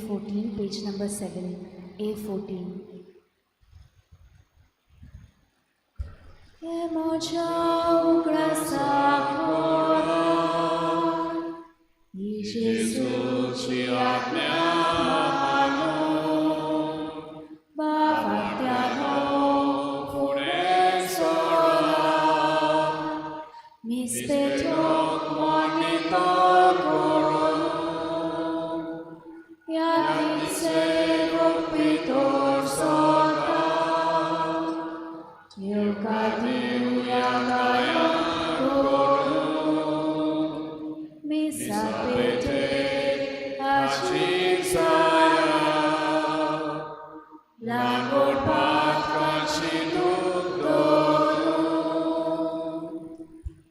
A14, page number 7, A14. हे म्हज्या उगडासाक दवरात, ही जेजूची आज्ञा मानून, भावार्थ्यानो फुडें सरात, मीस पेटोवंक मन नितळ करून, यादीक सेवक भितर सरता, येवकार दिवया गायन करून, मिसा पेटेक हाजीर जाया, लागोड पातकाची दूख धरून.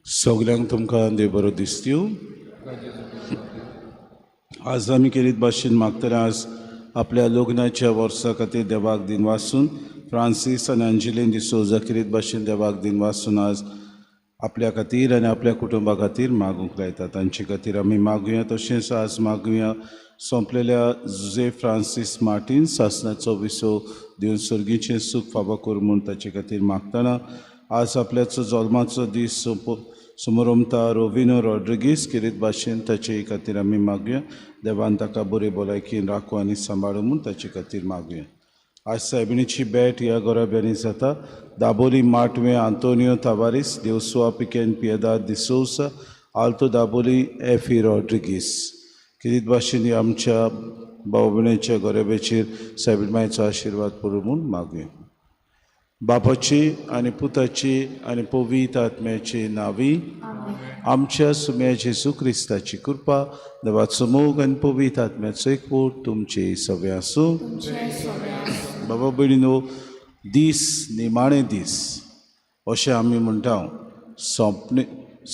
सगल्यांक तुमकां देव बरो दिसत्यो. आज आमी केरीत भाशेन मागतले आज आपल्या लग्नाच्या वर्सा खातीर देवाक दिन वासून फ्रांसीस आनी अंजलीन डिसोजा केरीत भाशेन देवाक दिन वासून आज आपल्या खातीर आनी आपल्या कुटुंबा खातीर मागूंक लायता. तांचे खातीर आमी मागुया. तशेंच आज मागुया सोंपलेल्या जुजे फ्रांसीस मार्टीन सासनाचो विसो दिवन सर्गीचें सूख फावो कर म्हूण ताचे खातीर मागतना आज आपल्याचो जल्माचो दीस समोरमता रोविनो रॉड्रिगीस केरीत भाशेन ताचे खातीर आमी मागुया. देवान ताका बरे भलायकेन राखू आनी सांबाळू म्हूण ताचे खातीर मागुया. आज सायबिणीची भेट ह्या घराब्यांनी जाता. दाबोली माटवे आंतोनियो तावारीस, देवसुआ पिकेन पियेदाद डिसोसा, आल्तो दाबोली एफी रॉड्रिगीस केरीत भाशेन ह्या आमच्या भाव भयणीच्या घराब्याचेर सायबीण मायचो आशिर्वाद पुरो म्हूण मागुया. बापाची आनी पुताची आनी पवित्र आत्म्याची नावी आमच्या सुम्या जेजू क्रिस्ताची कृपा, देवाचो मोग आनी पवित्र आत्म्याचो एकवट तुमचे सगळे आसूं. बाबा भयणीनो, दीस निमाणे दीस अशें आमी म्हणटा. सोंपणे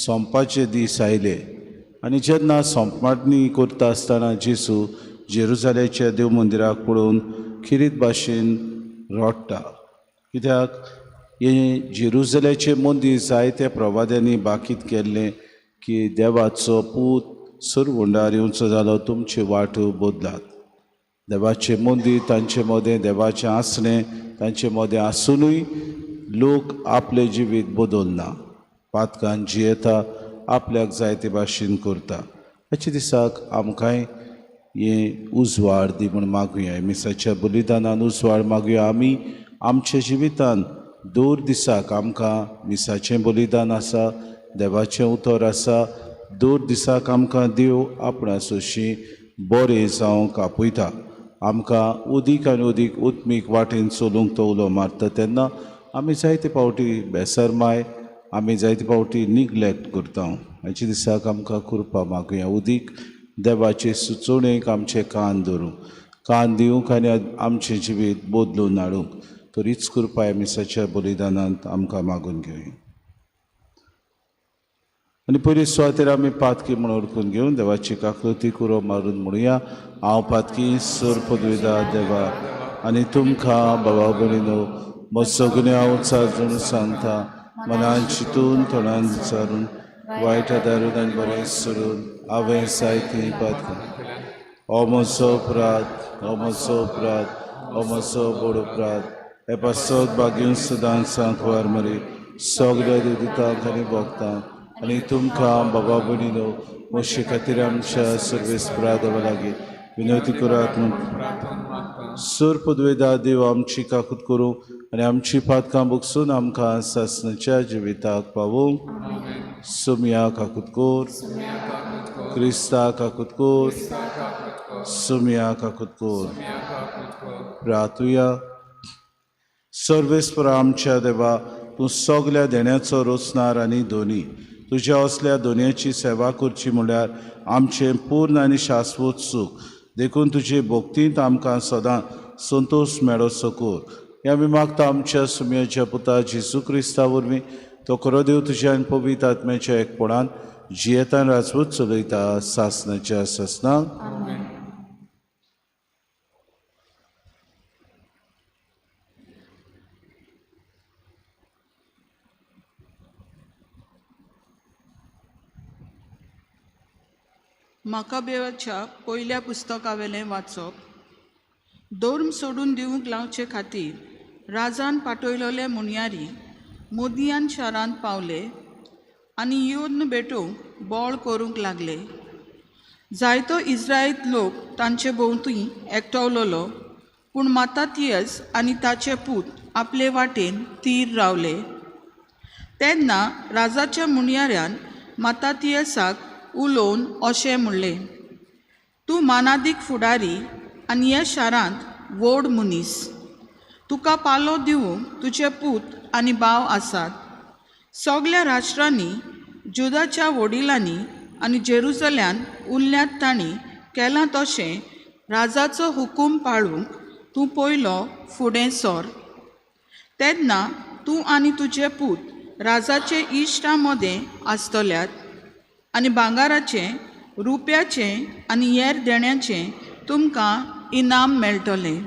सोंपपाचे दीस आयले आनी जेन्ना सोंपमाटणी करता आसतना जेजू जेरुजाल्याच्या देव मंदिराक पळोवन खिरीत भाशेन रडटा. कित्याक हें जेरुजाल्याचें मंदीर जायत्या प्रवाद्यांनी बाकीत केल्लें की देवाचो पूत सुरवंडार येवचो जालो तुमची वाट बदलात. देवाचें मंदीर तांचे मदें, देवाचें आसणें तांचे मदें आसुनूय लोक आपलें जिवीत बदलना, पातकान जियेता, आपल्याक जाय ते भाशेन करता. हाचे दिसाक आमकांय हें उजवाड दी म्हूण मागुया. मिसाच्या बलिदानान उजवाड मागुया. आमी आमच्या जिवितान दर दिसाक आमकां मिसाचें बलिदान आसा, देवाचें उतर आसा. दर दिसाक आमकां देव आपणा सोशी बरें जावंक आपयता. आमकां उदीक आनी उदीक उत्मीक वाटेन चलूंक तो उलो मारता. तेन्ना आमी जायते फावटी बेसरमाय, आमी जायते फावटी निग्लेक्ट करता. हाचे दिसाक आमकां कृपा मागुया. उदीक देवाचे सुचोवणेक आमचे कान धरूंक, कान दिवंक आनी आमचें जिवीत बदलून हाडूंक तरीच कृपा ह्या मिसाच्या बलिदानांत आमकां मागून घेवया. आनी पयली सुवातेर आमी पातकी म्हूण वळखून घेवन देवाची काकृती कुरो मारून म्हणुया, हांव पातकी सोर पदविदा देवा आनी तुमकां बाबा भयणीनो म्हजो गुन्यांव चाजून सांगता, मनान चिंतून तोंडान विचारून वायट आदारून आनी बरें सोडून हांवें जायतीं पातकां. हो म्हजो अपराध, हो म्हजो अपराध, हो म्हजो व्हड अपराध. हे पासत बागीन सदांच सांकवार मरे सगल्या देवदूतांक आनी भक्तांक आनी तुमकां बाबा भयणीनो म्हजे खातीर आमच्या सर्वेस्परा देवा लागीं विनवती करात म्हूण. सोर पदवेदा देव आमची काकूत करूं आनी आमची पातकां भोगसून आमकां सासणाच्या जिविताक पावोवंक. सुमया काकूत कोर, क्रिस्ता काकूत कोर, सुमया काकूत कोर. प्रातुया. सर्वेस्परा आमच्या देवा, तूं सगल्या देण्याचो रोचणार आनी दोनी, तुज्या असल्या दोनयाची सेवा करची म्हणल्यार आमचें पूर्ण आनी शाश्वत सूख. देखून तुजे भक्तींत आमकां सदां संतोश मेळोसो कर. ह्या आमी मागता आमच्या सुमयाच्या पुता जेजू क्रिस्ता वरवीं, तो खरो देव तुज्या आनी पवित्र आत्म्याच्या एकपणान जियेतान राजवट चलयता सासणाच्या सासणाक. माकाबेवाच्या पयल्या पुस्तकावेलें वाचप. धर्म सोडून दिवंक लावचे खातीर राजान पाठयलोले मुनयारी मोदियान शारांत पावले आनी येवन भेटोवंक बोळ करूंक लागले. जायतो इस्रायत लोक तांचे भोंवती एकटवलोलो, पूण मातातियस आनी ताचे पूत आपले वाटेन तीर रावले. तेन्ना राजाच्या मुनयाऱ्यान मातातियसाक उलोवन अशें म्हणलें, तूं मानादीक फुडारी आनी ह्या शारांत व्हड मनीस, तुका पालो दिवंक तुजे पूत आनी भाव आसात. सगल्या राष्ट्रांनी जुदाच्या वडिलांनी आनी जेरुजल्यान उरल्यात तांणी केलां तशें राजाचो हुकूम पाळूंक तूं पयलो फुडें सर. तेन्ना तूं आनी तुजे पूत राजाचे इश्टा मदें आसतल्यात आनी भांगाराचें, रुप्याचें आनी हेर देण्याचें तुमकां इनाम मेळटलें.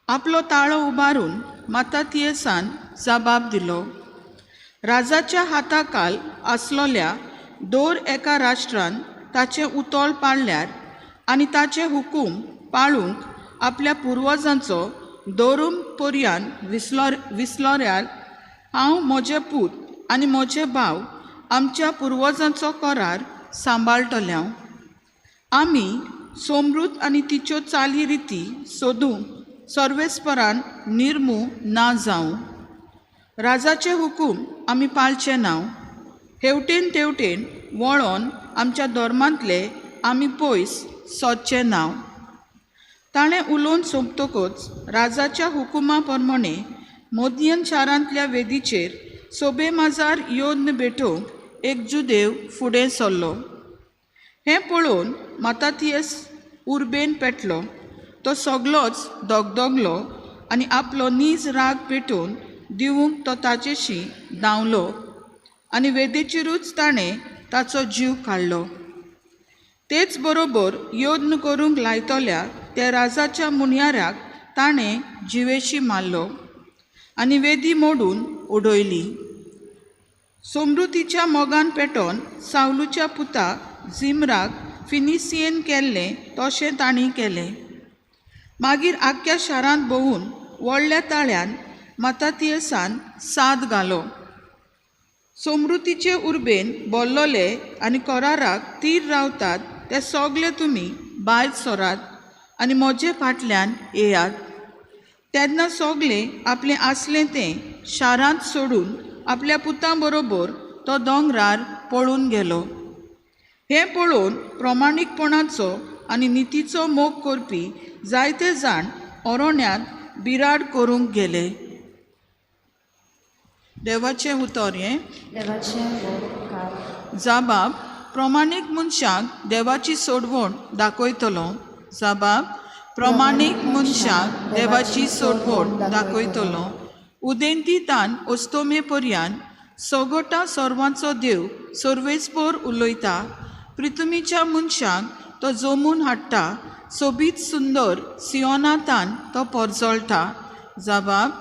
आपलो ताळो उबारून मातातियसान जबाब दिलो, राजाच्या हाताकाल आसलोल्या दर एका राष्ट्रान ताचें उतोल पाळल्यार आनी ताचे हुकूम पाळूंक आपल्या पुर्वजांचो दरून पर्यान विसलोऱ्यार हांव म्हजे पूत आनी म्हजे भाव आमच्या पुर्वजांचो करार सांबाळटले. आमी समृद्ध आनी तिच्यो चाली रिती सोदूंक सर्वेस्परान निर्मू ना जावं. राजाचे हुकूम आमी पाळचे ना, हेवटेन तेवटेन वळोन आमच्या धर्मांतले आमी पयस सोदचे ना. ताणें उलोवन सोंपतकच राजाच्या हुकुमा प्रमाणे मोदियन शारांतल्या वेदीचेर सोबे माजार योद्न भेटोवंक एक जुदेव फुडें सरलो. हें पळोवन मातातियस उर्बेन पेटलो, तो सगलोच दगदगलो आनी आपलो नीज राग पेटोवन दिवंक तो ताचेशी धांवलो आनी वेदीचेरूच ताणें ताचो जीव काडलो. तेच बरोबर यत्न करूंक लायतल्या त्या राजाच्या मुनयाऱ्याक ताणें जिवेशी मारलो आनी वेदी मोडून उडयली. समृतीच्या मोगान पेटोवन सावलूच्या पुता झिमराक फिनिसियेन केल्लें तशें तांणी केलें. मागीर आख्ख्या शारांत भोंवून व्हडल्या ताळ्यान मातातियसान साद घालो. समृतीचे उर्बेन बोल्लोले आनी कराराक तीर रावतात ते सगले तुमी भायर सरात आनी म्हजे फाटल्यान येयात. तेन्ना सगले आपलें आसलें तें शारांत सोडून आपल्या पुतां बरोबर तो दोंगरार पळून गेलो. हें पळोवन प्रमाणीकपणाचो आनी नितीचो मोग करपी जायते जाण ओरोण्यांत बिराड करूंक गेले. देवाचें उतर हें. जाबाब प्रमाणीक मनशाक देवाची सोडवण दाखयतलो. जाबाब प्रमाणीक मनशाक देवाची सोडवण दाखयतलो. उदेंती तान अस्तोमे पर्यान सगोटा सर्वांचो देव सर्वेस्पोर उलयता. पृथ्वीच्या मनशाक तो जमून हाडटा, सोबीत सुंदर सियोनातान तो परजळटा. जाबाब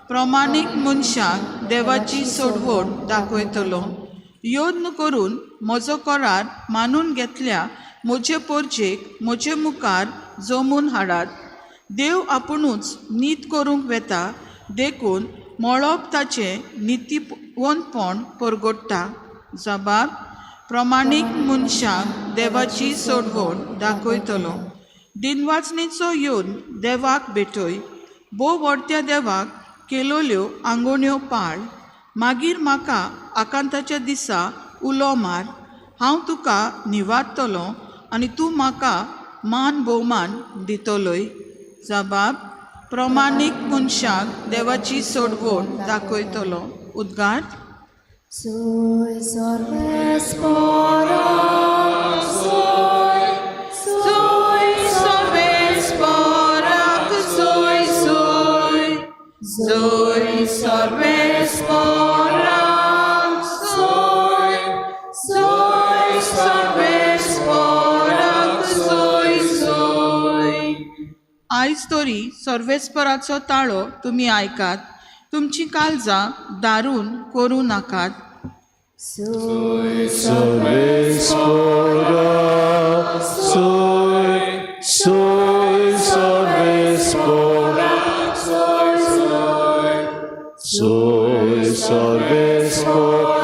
प्रमाणीक मनशाक देवाची सोडवण दाखयतलो. यत्न करून म्हजो करार मानून घेतल्या म्हजे पोरजेक म्हजे मुखार जमून हाडात. देव आपुणूच नीत करूंक वेता, देखून मळब ताचें नितीवंतपण परगट्टा. जबाब प्रमाणीक मनशाक देवाची सोडवण दाखयतलो. दिनवाचणेचो येवन देवाक भेटय, भोव व्हडत्या देवाक केलोल्यो आंगोण्यो पाळ. मागीर म्हाका आकांताच्या दिसा उलो मार, हांव तुका निवादतलो आनी तूं म्हाका मान भोवमान दितलोय. जबाब प्रमाणीक मनशाक देवाची सोडवण दाखयतलो. उद्गार. Sui सर्वेस्परा, sui, Sui सर्वेस्पराक sui sui, sui सर्वेस्पराक sui, sui सर्वेस्पराक sui sui. आयज तरी सर्वेस्पराचो ताळो तुमी आयकात, तुमचीं काळजां दारून करूं नाकात. Sui Solves pora, sui, sui solves pora, sui solves pora,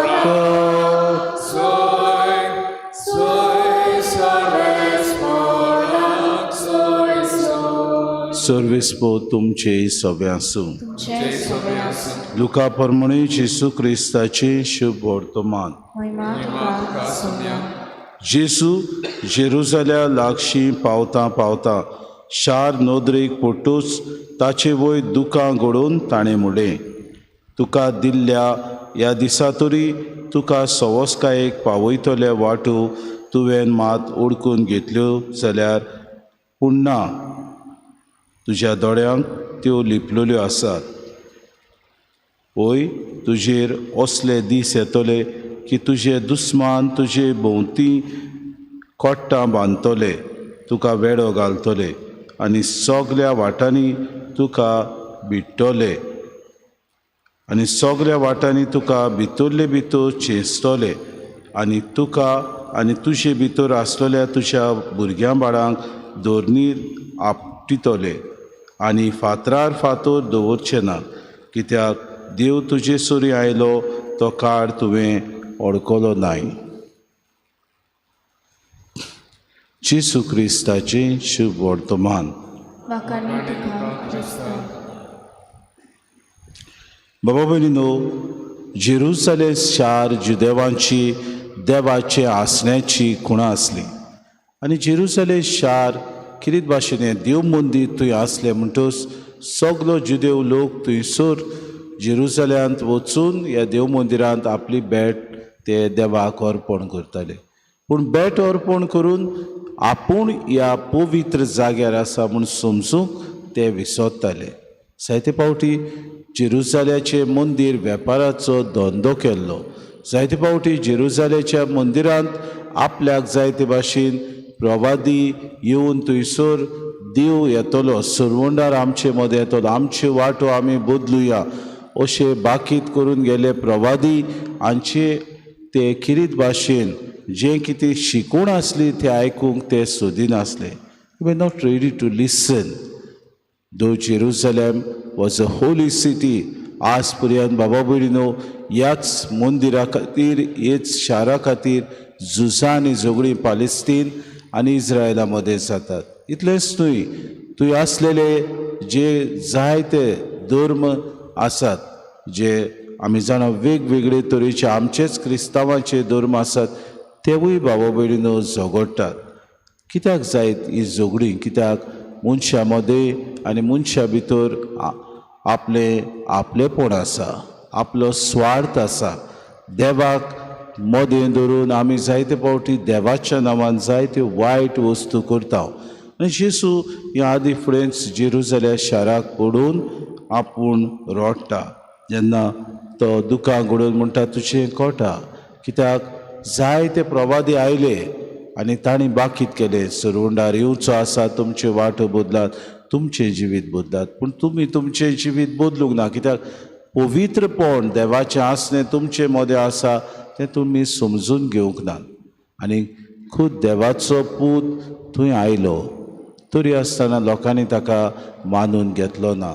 Sarves पो तुमचे सगळे आसूं. तुमचे सगळे आसूं. लुका प्रमाणे जेसू क्रिस्ताचे शुभ वर्तमान. महिमा तुका सोम्या. जेसू जेरुजाल्या लागशी पावता पावता शार नदरेक पडटूच ताचे वयर दुकां घडोवन ताणें म्हणलें, तुका दिल्ल्या ह्या दिसा तरी तुका सवस्कायेक पावयतले वाटो तुवें मात ओडकून घेतल्यो जाल्यार, पूण ना, तुज्या दोळ्यांक त्यो लिपलेल्यो आसात. वय तुजेर असले दीस येतले की तुजे दुस्मान तुजे भोंवती कोट्टां बांदतले, तुका वेडो घालतले आनी सगल्या वाटांनी तुका बिडटले आनी सगल्या वाटांनी तुका भितरले भितर चेंचतले आनी तुका आनी तुजे भितर आसलेल्या तुज्या भुरग्यां बाळांक धरणीर आपटितले आनी फातरार फातर दवरचे ना, कित्याक देव तुजे सरी आयलो तो काळ तुवें अडकलो नाय. जेसू क्रिस्ताचें शुभ वर्तमान. वाखाणो तुका क्रिस्ता. बाबा भयणीनो, जेरुजालेम शार जुदेवांची देवाचे आसण्याची खुणा आसली आनी जेरुजालेम शार किरीत भाशेन देव मंदीर थंय आसलें म्हणटच सगलो जुदेव लोक थंयसर जेरुजाल्यांत वचून ह्या देव मंदिरांत आपली भेट ते देवाक अर्पण करताले. पूण भेट अर्पण करून आपूण ह्या पवित्र जाग्यार आसा म्हूण समजूंक ते विसरताले. जायते फावटी जेरुजाल्याचें मंदीर वेपाराचो धंदो केल्लो. जायते फावटी जेरुजाल्याच्या मंदिरांत आपल्याक जायते भाशेन प्रवादी येवन थंयसर देव येतलो, सरवंडार आमचे मदें येतलो, आमच्यो वाटो आमी बदलुया अशें बाकीत करून गेले प्रवादी हांचे ते किरीत भाशेन जें कितें शिकवण आसली तें आयकूंक ते सोदिनासले. We are not ready to listen. Though Jerusalem was a holy city, आज पर्यंत बाबा भयणीनो ह्याच मंदिरा खातीर, ह्याच शारा खातीर झुजां आनी झगडीं पालेस्तीन आनी इस्रायला मदें जातात. इतलेंच न्हय, थंय आसलेले जे जायते धर्म आसात, जे आमी जाणा वेगवेगळे तरेचे आमचेच क्रिस्तांवाचे धर्म आसात, तेवूय बाबा भयणीनो झगडटात. कित्याक जायत ही झगडीं? कित्याक मनशां मदें आनी मनशां भितर आपलें आपलेपण आसा, आपलो स्वार्थ आसा. देवाक मदें धरून आमी जायते फावटी देवाच्या नांवान जायत्यो वायट वस्तू करता. आनी जेसू ह्या आदी फुडेंच जेरुजाल्या शाराक पडून आपूण रडटा. जेन्ना तो दुकां घडोवन म्हणटा, तुजें कळटा, कित्याक जायते प्रवादी आयले आनी तांणी बाकीत केलें, सरवंडार येवचो आसा, तुमच्यो वाटो बदलात, तुमचें जिवीत बदलात. पूण तुमी तुमचें जिवीत बदलूंक ना, कित्याक पवित्रपण देवाचें आसणें तुमचे मदें आसा तें तुमी समजून घेवंक ना. आनी खूद देवाचो पूत थंय आयलो तरी आसतना लोकांनी ताका मानून घेतलो ना,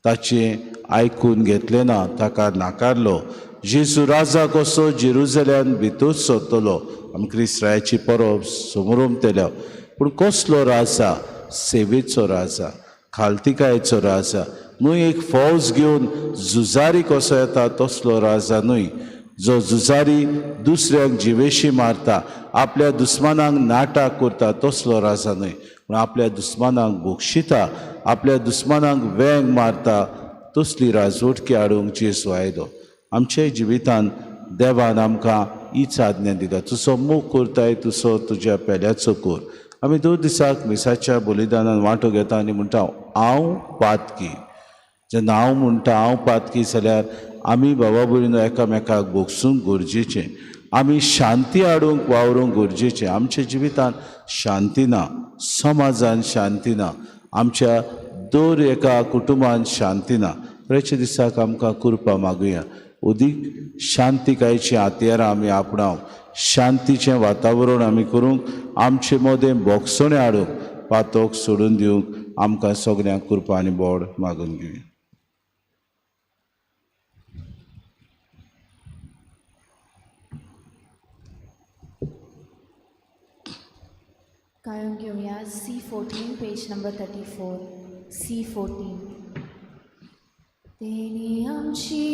ताचें आयकून घेतलें ना, ताका नाकारलो. जेजू राजा कसो जेरुजाल्यान भितर सरतलो, आमी क्रिस्ताची परब समरमतल्या, पूण कसलो राजा? सेवेचो राजा, खालतिकायेचो राजा न्हय, एक फौज घेवन झुजारी कसो येता तसलो राजा न्हय, जो झुजारी दुसऱ्यांक जिवेशी मारता, आपल्या दुस्मानांक नाटक करता तसलो राजा न्हय, पूण आपल्या दुस्मानांक बक्षिता, आपल्या दुस्मानांक वेंग मारता तसली राजवटकी हाडूंक जेजू आयलो. आमच्या जिवितान देवान आमकां हीच आज्ञा दिल्या, तुजो मोग करताय तुजो तुज्या पेल्याचो कर. आमी दर दिसाक मिसाच्या बलिदानान वांटो घेता आनी म्हणटा हांव पातकी. जेन्ना हांव म्हणटा हांव पातकी जाल्यार आमी बाबा भयणीनो एकामेकाक भोगसूंक गरजेचें, आमी शांती हाडूंक वावरूंक गरजेचें. आमच्या जिवितान शांती ना, समाजान शांती ना, आमच्या दर एका कुटुंबान शांती ना. प्रेच्या दिसाक आमकां कृपा मागुया. अदीक शांतिकायेचीं हातयारां आमी आपणावंक, शांतीचें वातावरण आमी करूंक, आमचे मदें भोगसणें हाडूंक, पातोक सोडून दिवंक आमकां सगळ्यांक कृपा आनी बोड मागून घेवया. गायोन घेवया C14 page number 34 C14. तेणी आमची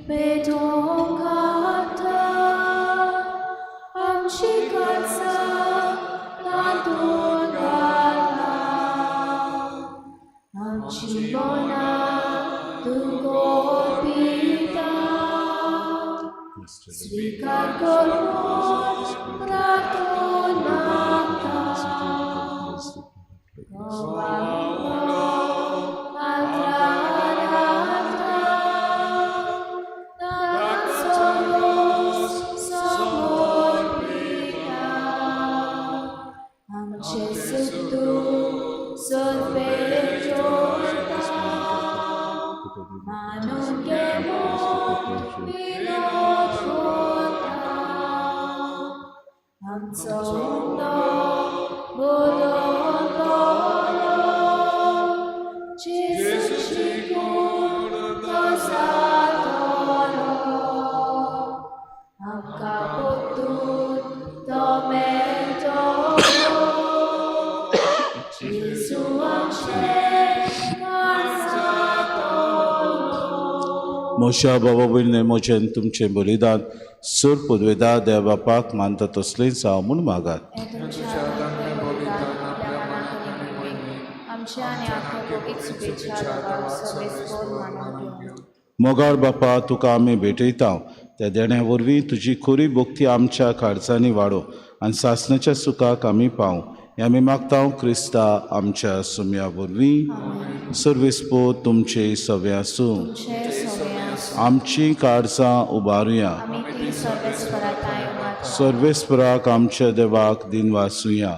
पेटोवंक घातला, आमची काळजां तातूंत घातला, आमची बोनां तूं कोपिता, स्विकार करून प्रार्थना मोशा बाबा भयणीं म्हजें तुमचें बलिदान सुर पुदवेदा देव बापाक मानता तसलेंच हांव म्हूण मागात. मोगाळ बापा, तुका आमी भेटयता त्या देण्या वरवीं तुजी खरी भक्ती आमच्या काळजांनी वाडो आनी सासणाच्या सुखाक आमी पावूं हें आमी मागता क्रिस्ता आमच्या सुम्या वरवीं. सर्वेस्पोत तुमचे सवे आसूं. आमची काळजां उबारुया. सर्वेस्पराक आमच्या देवाक दिनवासुया.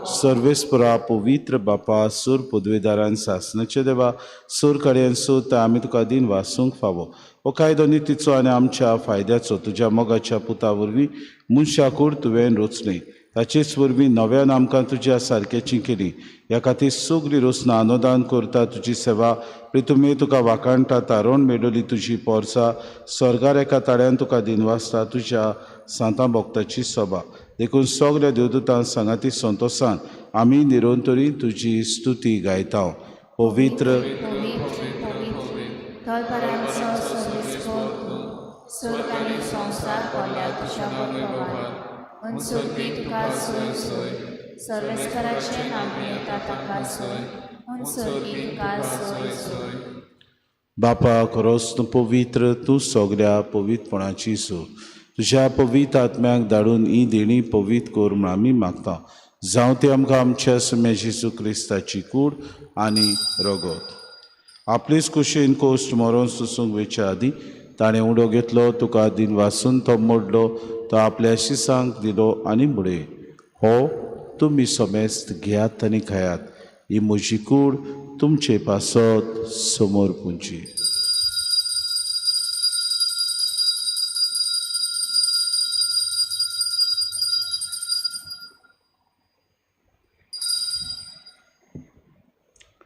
सर्वेस्परा पवित्र बापा, सूर पदवेदारान सासणाचे देवा, सूर कार्यान सोद आमी तुका दिन वासूंक फावो. हो कायदो नितीचो आनी आमच्या फायद्याचो तुज्या मोगाच्या पुता वरवीं मनशाकूड तुवें रचली, ताचेच वरवीं नव्यान आमकां तुज्या सारकेची केली. ह्या खातीर सगळी रचना अनुदान करता तुजी सेवा प्रितुमे तुका वाखाणटा. तारोण मेळोली तुजी पोरसा स्वर्गार एका ताळ्यान तुका दिनवासता तुज्या सांतां भक्ताची सभा. देखून सगल्या देवदूतां सांगाती संतोसान आमी निरंतरी तुजी स्तुती गायता. पवित्र बापा, खरोच तूं पवित्र, तूं सगल्या पवित्रपणाची सो. तुज्या पवित्र आत्म्याक धाडून ही देणी पवित्र कर म्हूण आमी मागता. जावं ती आमकां आमच्या सुम्या जेजू क्रिस्ताची कूड आनी रगत. आपलेच कुशीन कोश्ट मरोन सोसूंक वेच्या आदीं ताणें उडो घेतलो, तुका दिन वासून तो मोडलो, तो आपल्या शिसांक दिलो आनी म्हणलें, हो तुमी समेस्त घेयात आनी खायात, ही म्हजी कूड तुमचे पासत समोर पुंची.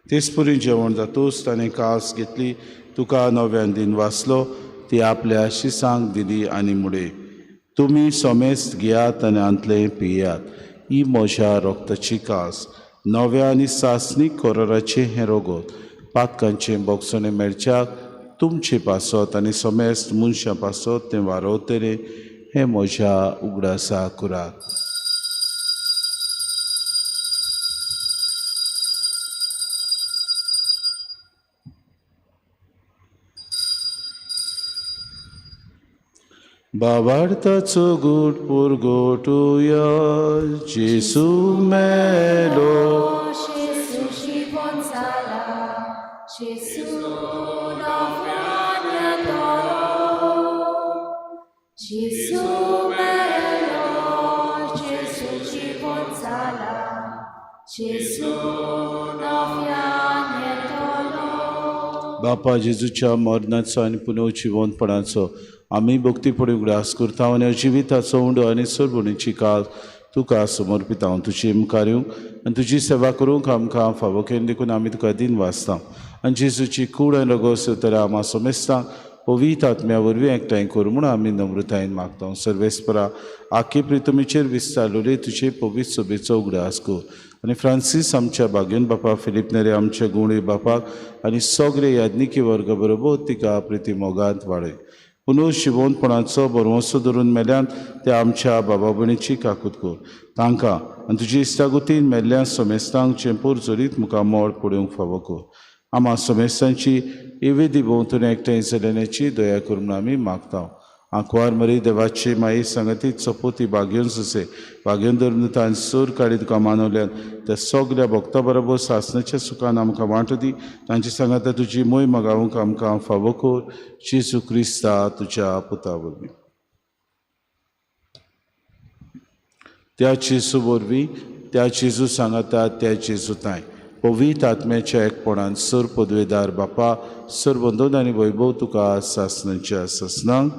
तेचपुरी जेवण जातूच ताणें कास घेतली, तुका नव्यान दिन वाचलो, ती आपल्या शिसांक दिली आनी म्हणलें, तुमी समेस्त घेयात आनी आंतलें पियात, ही म्हज्या रक्ताची कास, नव्या आनी सासणीक कराराचें हें रगत, पातकांचें भोगसणें मेळच्याक तुमचे पासत आनी समेस्त मनशां पासत तें वारवतलें, हें म्हज्या उगडासा करात. बाबार्थाचो गूट पुरगोटुया जेसू मेलो. बापा जेजूच्या मरणाचो आनी पुनर्जिवंतपणाचो आमी भक्तीपणी उगडास करता आनी जिविताचो उंडो आनी सरभोवणीची काळ तुका समर्पिता. तुजी मुखार येवंक आनी तुजी सेवा करूंक आमकां फावो केली देखून आमी तुका दिन वाचता आनी जेजूची कूड आनी रगत तर आमा समेस्तांक पवित्र आत्म्या वरवीं एकठांय करूं म्हूण आमी नम्रतायेन मागता. सर्वेस्परा आखी प्रितमीचेर विस्तारलेली तुजे पवित्र सोबेचो उगडास कर आनी फ्रांसीस आमच्या भाग्यन बापा, फिलीप नेरे आमच्या गुणी बापाक आनी सगळे याज्ञिकी वर्ग बरोबर तिका प्रिती मोगांत वाडय. पुनर्जिवंतपणाचो भरवंसो धरून मेल्यान ते आमच्या बाबा भयणीची काकूत कर तांकां आनी तुजी इश्टागतीन मेल्ल्या समेस्तांक चेंपूर जरीत मुखार मोड पडोवंक फावो कर. आमा समेस्तांची इवेदी भोंवतणी एकठांय जाल्ल्याची दया कर म्हूण आमी मागता. आंकवार मरी देवाची माई सांगती चपोती भाग्योन ससे भाग्योन धरून तान सूर काडी तुका मानवल्यान त्या सगल्या भक्ता बरोबर सासनाच्या सुखान आमकां वांटो दी. तांची सांगाता तुजी मोय मागावंक आमकां फावो कर. जेजू क्रिस्ता तुज्या पुता वरवीं. त्या जेजू वरवीं, त्या जेजू सांगाता, त्या जेजू ताय पवित्र आत्म्याच्या एकपणान सर पदवेदार बापा सर बंदोन आनी वैभव तुका सासनाच्या सासनांक.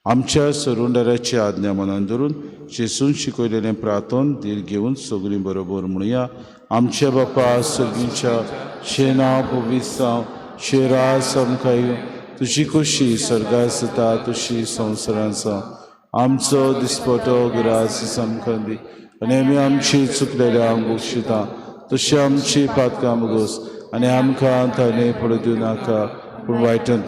आमच्या सरुंडराची आज्ञा मनान धरून जेजून शिकयलेलें प्रार्थन धीर घेवन सगळीं बरोबर म्हणुया. आमच्या बापा सर्गीच्या शेनाव पवित्र जावं, शेरास आमकां येवं, तुजी खोशी सर्गार जाता तशी संवसारांत जावं. आमचो दिसपटो ग्रास आमकां दी आनी आमी आमची चुकलेल्या बक्षिता तशी आमची पातकां बगोस आनी आमकां ताणें पडूं दिवं नाका पूण वायटांत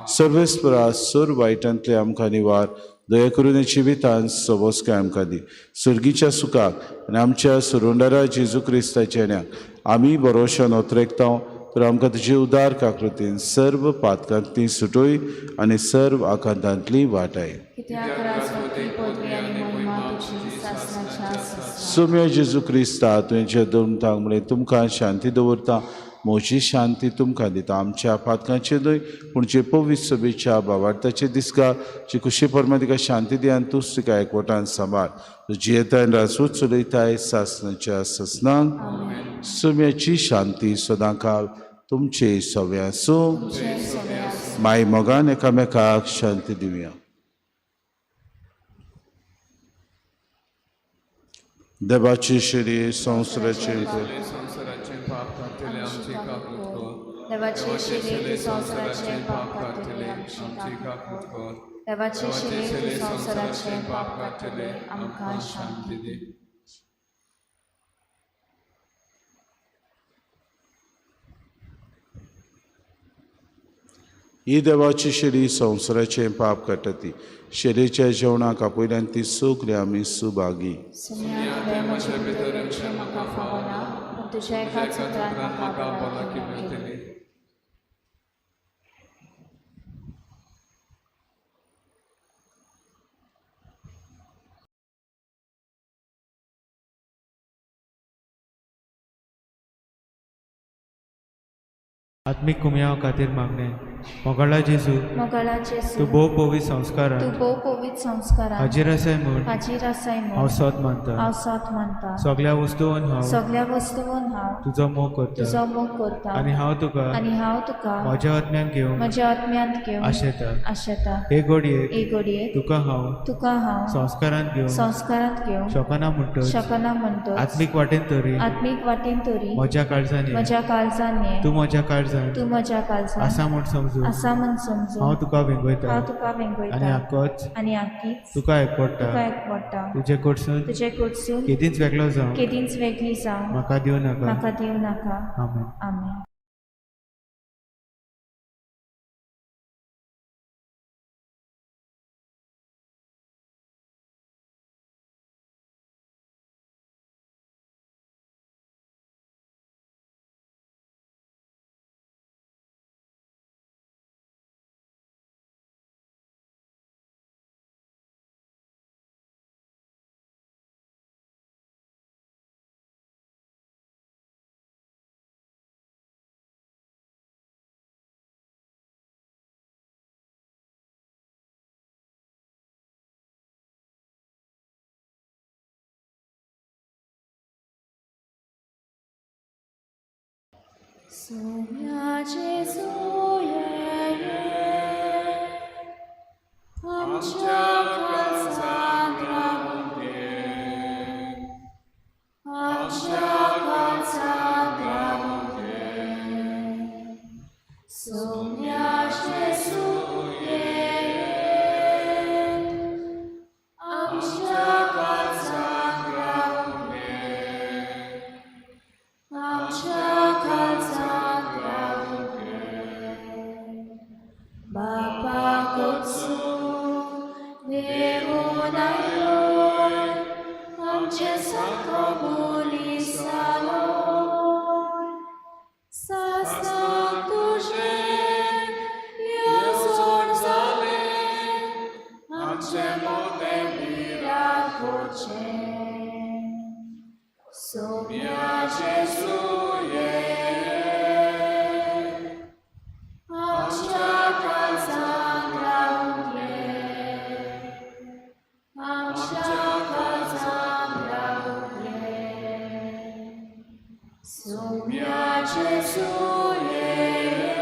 सर्वेस्परा सर वायटांतले आमकां निवार. दया करून जिवितान सबस्काय आमकां दी. सर्गीच्या सुखाक आनी आमच्या सुरुंडारा जेजू क्रिस्ताच्या न्याक आमी बरोशान ओतरेकता तर आमकां तुजी उदार काकृतीन सर्व पातकांतली सुटोय आनी सर्व आकांतांतली वाटाय. सोम्या जेजू क्रिस्ता तुवें दोन तांक म्हळें तुमकां शांती दवरता, म्हजी शांती तुमकां दिता. आमच्या पातकांचे न्हय पूण जे पवित्र सभेच्या बावार्थाचे दिसका जी खुशी परमा तिका शांती दी आनी तूंच तिका एकवटान सांबाळ. जियेताय राजूच चलयताय सासनाच्या सासनांक. सोम्याची शांती सदांकाल तुमचे सव्या आसूं. माय मोगान एकामेकाक शांती दिवया. देवाची शरीर संवसाराचे देवाचे शिरे संवसाराचे पाप काडटले आमची काकूत कर. देवाचे शिरे संवसाराचे पाप काडटले आमकां शांती दी. ही देवाची शेरी संवसाराचें पाप काडटा ती शेरीच्या जेवणाक आपयल्यान ती सगळी आमी सुभागी. तुझ्या एकाच उतरान म्हाका भलायकी मेळटली. आत्मीक कुमयाव खातीर मागणें. मोगाळा जेजू, मोगाळा जेजू, तूं भोव पवित्र संस्कारान, तूं भोव पवित्र संस्कारान हाजीर आसाय म्हूण, हाजीर आसाय म्हूण हांव सोद मानता, हांव सोद मानता. सगळ्या वस्तून हांव, सगळ्या वस्तून हांव तुजो मोग करता, तुजो मोग करता आनी हांव तुका, आनी हांव तुका म्हज्या आत्म्यान घेवंक, म्हज्या आत्म्यांत घेवंक आशेता, आशेता. हे घडयेक, हे घडयेक तुका हांव, तुका हांव संस्कारांत घेवंक, संस्कारांत घेवंक शकना म्हणटच, शकना म्हणटच, आत्मीक वाटेन तरी, आत्मीक वाटेन तरी म्हज्या काळजान ये, म्हज्या काळजान ये, तूं म्हज्या काळजान, तूं म्हज्या काळजान आसा म्हूण समजून, आसा म्हूण समजून हांव तुका वेंगयता, हांव तुका वेंगयता आनी आकोच, आनी आकीच तुका एकवडटा, तुका एकवडटा. तुजे कडसून, तुजे कडसून केदींच वेगळो जावं, केदींच वेगळी जावं म्हाका दिवं नाका, म्हाका दिवं नाका. आमेन. आमेन. सोम्या जेजू ये ये, आमच्या काळजांत रावूंक ये, आमच्या काळजांत रावूंक ये. सोम्या जेजू ये ये, आमच्या काळजांत रावूंक ये, आमच्या काळजांत रावूंक ये. बापा कडसून देवून आयलो, आमचे सारको मनीस जालो. सासणाक तुजें येवजण जालें, आमचे मोदें मिराक करचें. सोम्या जेजू ये ये, आमच्या काळजांत रावूंक ये, आमच्या काळजांत रावूंक ये. सोम्या जेजू ये ये,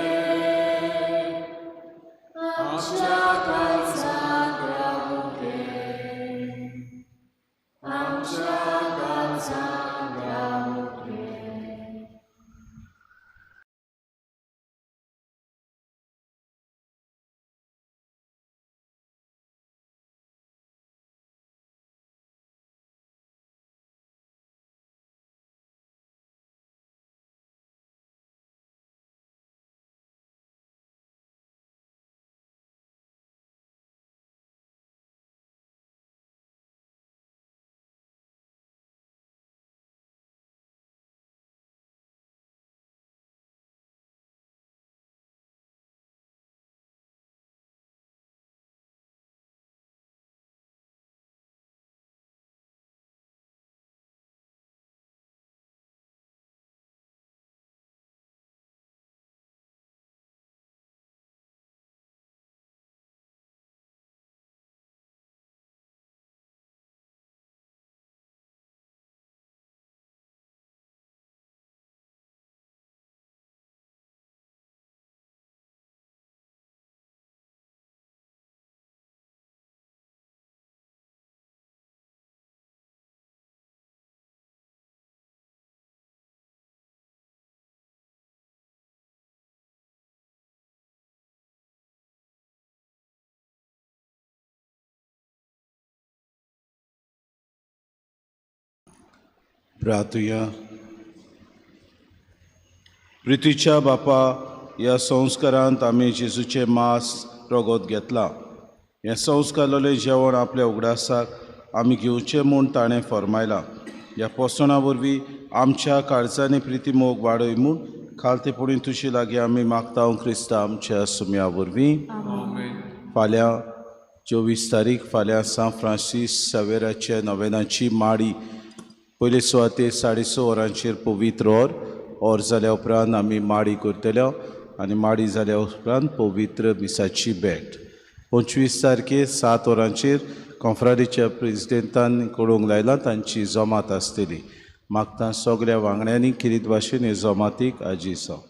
आमच्या काळजांत रावूंक ये, आमच्या काळजांत रावूंक ये. प्रार्थुया. पृथ्वीच्या बापा, ह्या संस्कारांत आमी जेजूचें मांस रगत घेतलां. हें संस्कारलेलें जेवण आपल्या उगडासाक आमी घेवचें म्हूण ताणें फर्मायलां. ह्या पोसणां वरवीं आमच्या काळजांनी प्रिती मोग वाडय म्हूण खालतेपणी तुजे लागीं आमी मागता क्रिस्ता आमच्या सुम्या वरवीं. फाल्यां 24 तारीख, फाल्यां सांत फ्रांसीस सावेराच्या नोवेनाची माडी पयले सुवातेर 6:30 वरांचेर पवित्र or or जाल्या उपरांत आमी माडी करतले आनी माडी जाल्या उपरांत पवित्र मिसाची भेट. 25 तारखेर 7 वरांचेर कॉन्फ्रादीच्या प्रेजिडेंटान कळोवंक लायलां, तांची जमात आसतली. मागता सगळ्या वांगड्यांनी खेरीत भाशेन हे जमातीक आजी जावं.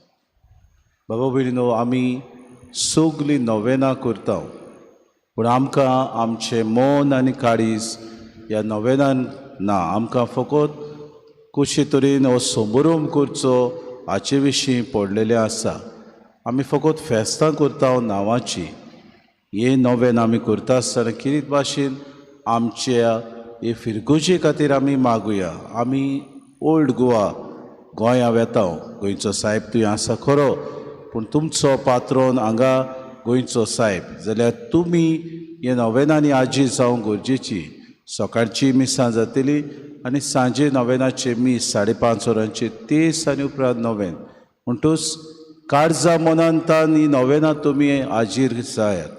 बाबा भयणीनो, आमी सगळीं नोवेनां करता, पूण आमकां आमचें मन आनी काळीज ह्या नोवेनान ना. आमकां फकत कशे तरेन हो समारंभ करचो हाचे विशीं पडलेलें आसा. आमी फकत फेस्तां करता नांवाची. हे नोवेन आमी करता आसतना खेरीत भाशेन आमच्या हे फिरगोजे खातीर आमी मागुया. आमी ओल्ड गोवा गोंया वेता, गोंयचो सायब तुवें आसा खरो, पूण तुमचो पात्रोन हांगा गोंयचो सायब जाल्यार तुमी हे नोवेनांनी आजी जावंक गरजेची. सकाळची मिसां जातली आनी सांजे नोवेनाचे मीस 5:30 वरांचेर तेस आनी उपरांत नोवेन. म्हणटूच काळजा मनान तान ही नोवेनां तुमी आजीर जायात,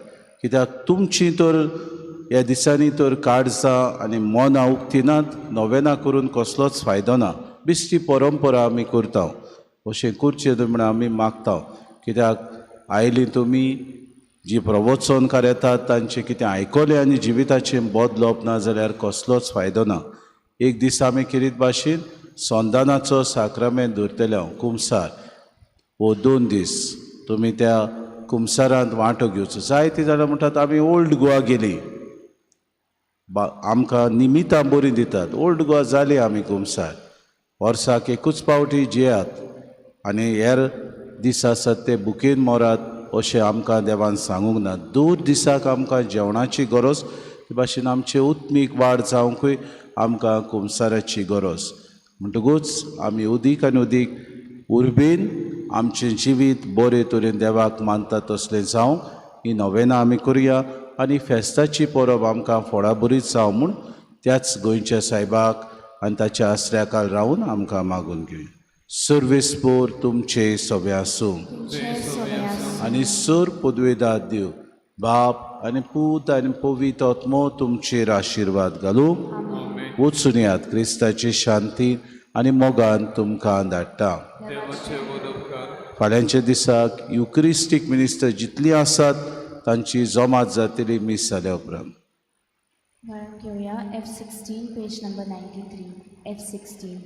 कित्याक तुमची तर ह्या दिसांनी तर काळजां आनी मनां उक्तिनात. नोवेनां करून कसलोच फायदो ना, बेश्टी परंपरा आमी करता. अशें करचें न्हय म्हूण आमी मागता, कित्याक आयलीं तुमी जी प्रवचनकार येतात तांचें कितें आयकलें आनी जिविताचें बदलप ना जाल्यार कसलोच फायदो ना. एक दीस आमी खेरीत भाशेन संदानाचो साक्रामेंत दवरतले हांव कुमसार. वो 2 दीस तुमी त्या कुमसारांत वांटो घेवचो. जायतीं जाणां म्हणटात आमी ओल्ड गोवा गेली, आमकां निमितां बरीं दितात. ओल्ड गोवा जाली आमी कुमसार, वर्साक एकूच पावटी जेयात आनी हेर दीस आसात ते बुकेन मोरात अशें आमकां देवान सांगूंक ना. 2 दिसाक आमकां जेवणाची गरज, ते भाशेन आमचे उत्मीक वाड जावंकूय आमकां कुमसाराची गरज. म्हणटकूच आमी उदीक आनी उदीक उर्बेन आमचें जिवीत बरे तरेन देवाक मानता तसलें जावंक ही नोवेनां आमी करुया आनी फेस्ताची परब आमकां फोडाबरीच जावं म्हूण त्याच गोंयच्या सायबाक आनी ताच्या आसऱ्याकाल रावून आमकां मागून घेवया. सर्वेस्पोर तुमचे सगळे आसूं आनी सर पदवेदार देव बाप आनी पूत आनी पवित्र आत्मो तुमचेर आशिर्वाद घालूं. वचून यात क्रिस्ताची शांती आनी मोगान तुमकां धाडटा. फाल्यांच्या दिसाक युक्रिस्टीक मिनिस्टर जितलीं आसात तांची जमात जातली मीस जाल्या उपरांत. गाणो घेवया F16 page number 93. F16.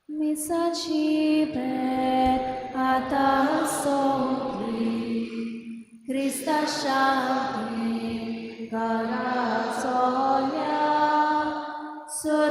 मिसाची भेट आतां सोंपली, क्रिस्ता शांती घरा चोल्या, सुर